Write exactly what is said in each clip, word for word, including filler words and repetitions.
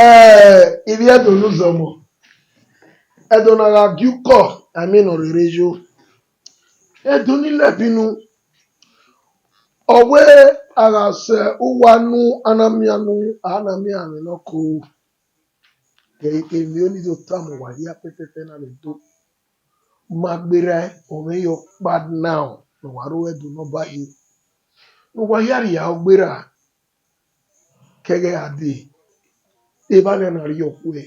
Eh, ivbi Ẹdo ne uzọmọ, Ẹdo na gha gie ukọ, I mean, ọ rere yo. Ẹdo ni lẹbinu, ọ wẹ a gha sẹ uwa nu, a na mian nu, a na mian amwẹ ne ọ ko. Emwi ne I do tama uwa hia pẹpẹpẹ na vbe do. Ma gberra, ọ mwẹ ye ọkpa now ne uwa ru Ẹdo ne Ọba hie. Ne uwa hia rhie aro gberra, ke ẹghẹ a dee, evba nẹ na rhie ọkhuẹ.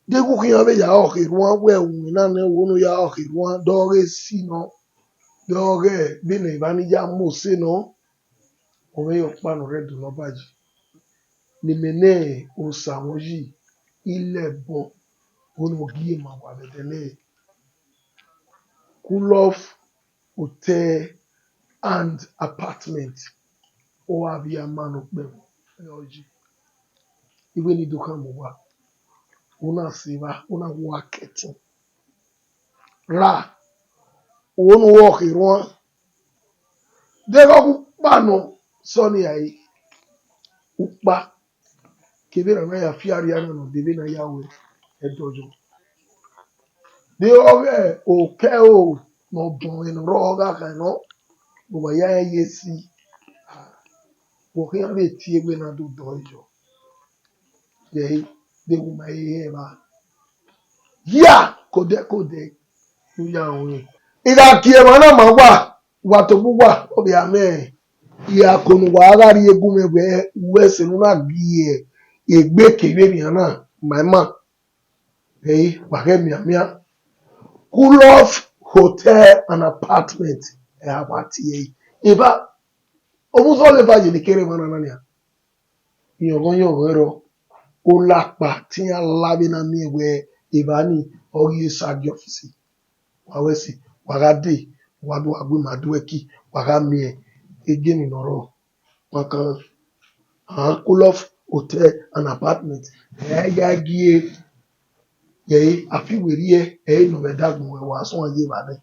Deghẹ u khian vbe ya ọkhe erhuan, wẹ uwinna nẹ, wo ne u ya ọkhe erhuan, de ọ ghe esi nọ, de ọ ghe vbene evba ni ya mu ose nọ, ọ mwẹ ye ọkpa ne ọ rre Ẹdo ne Ọba yi. Ne imẹ ne Osa mwẹ yi, ilẹbọ, vbene ọ gie ma wa vbe ẹdẹ nẹ. Kulof Hotel and Apartment, ọ gha vbe ama ne okpẹvbo, ẹ ọ yi. Iwẹ ne I do khama uwa, u na sẹ evba, u na wa kẹtin. Ra, wo ne u ọkhe erhuan. Deghẹ ọ ghe ukpa nọ, sẹ ọnii rae, ukpa. Kevbe erha na ya fi arria na ne ọ dee vbene a ya ru Ẹdo yọ. De ọ ghe okẹ ro ne ọ bọnmwẹ ne ọ rrọọ gha khan nọ, ne uwa ya rẹn ye esi, vbe ọ khian vbe tie egbe na do dọe yọ. Yẹe, deghẹ u ma he hẹ evba, hia kodẹ kodẹ ne u ya ruẹn. I gha gie emwa na ma uwa, wa tobọ uwa, ọ vbe a mwẹ ira ko ne uwa gha rrie gu mwẹ wẹ, wẹ sẹ ne u na gie egbe kevbe emwian na ma ima. Ẹi, wa ghẹ mianmian. Kulof Hotel and Apartment, ẹ a wa tie ẹre. Eva, ovbi uzọ leva ye ne kere emwa na na nian. Iyọnghọn iyọnghọn ẹrọ, olakpa te iran la vbe na miẹn wẹ evba ni ọ ghi sa gie ọfisi. Wa wẹ ẹse, wa gha dee, wa do gha gu ima do ẹki, wa gha miẹn egeni ne ọ rrọọ. Wa kan, a Kulof Hotel and Apartment, ẹ ya gie, ẹ a fi werriẹ, ẹ ne ọ vbe dagbọn wẹ wa suẹn ye evba nẹ.